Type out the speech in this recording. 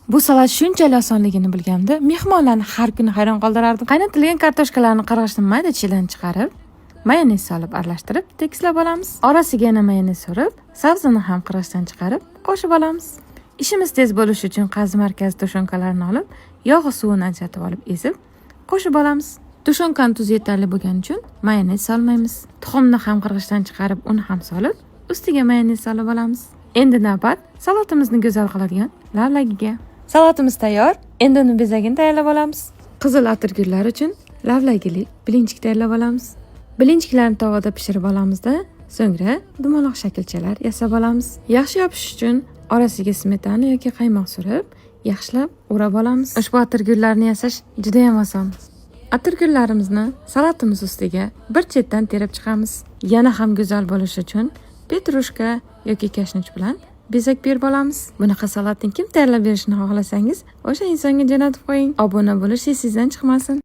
Bu salat shunchalik osonligini bilganimda, mehmonlarni har kuni hayron qoldirardim. Qaynatilgan kartoshkalarni qirg'ichdan mayda cheldan chiqarib, mayonez solib aralashtirib, tekislab olamiz. Orasiga yana mayonez surib, sabzini ham qirg'ichdan chiqarib, qo'shib olamiz. Ishimiz tez bo'lishi uchun qazi markazi тушёнка larini olib, yog'i suvini ajratib olib, ezib, qo'shib olamiz. Тушёнка ni tuzi yetarli bo'lgani uchun mayonez solmaymiz. Tuxumni ham qirg'ichdan chiqarib, uni ham solib, ustiga mayonez solib olamiz. Endi navbat salatimizni go'zal qiladigan lavlagiga. Salatimiz tayyor. Endi uni bezagini tayyorlab olamiz. Qizil atirgullar uchun lavlagili блинчик tayyorlab olamiz. Блинчик larni tovada pishirib olamizda, so'ngra dumaloq shaklchalar yasab olamiz. Yaxshi yopishish uchun orasiga smetana yoki qaymoq surib, yaxshilab o'rab olamiz. Ushbu atirgullarni yasash juda ham oson. Atirgullarimizni salatimiz ustiga bir chetdan terib chiqamiz. Yana ham go'zal bo'lishi uchun петрушка yoki kashnich bilan bezak berib olamiz. Bunaqa salatni kim tayyorlab berishini xohlasangiz, o'sha insonga jo'natib qo'ying. Obuna bo'lish esingizdan chiqmasin.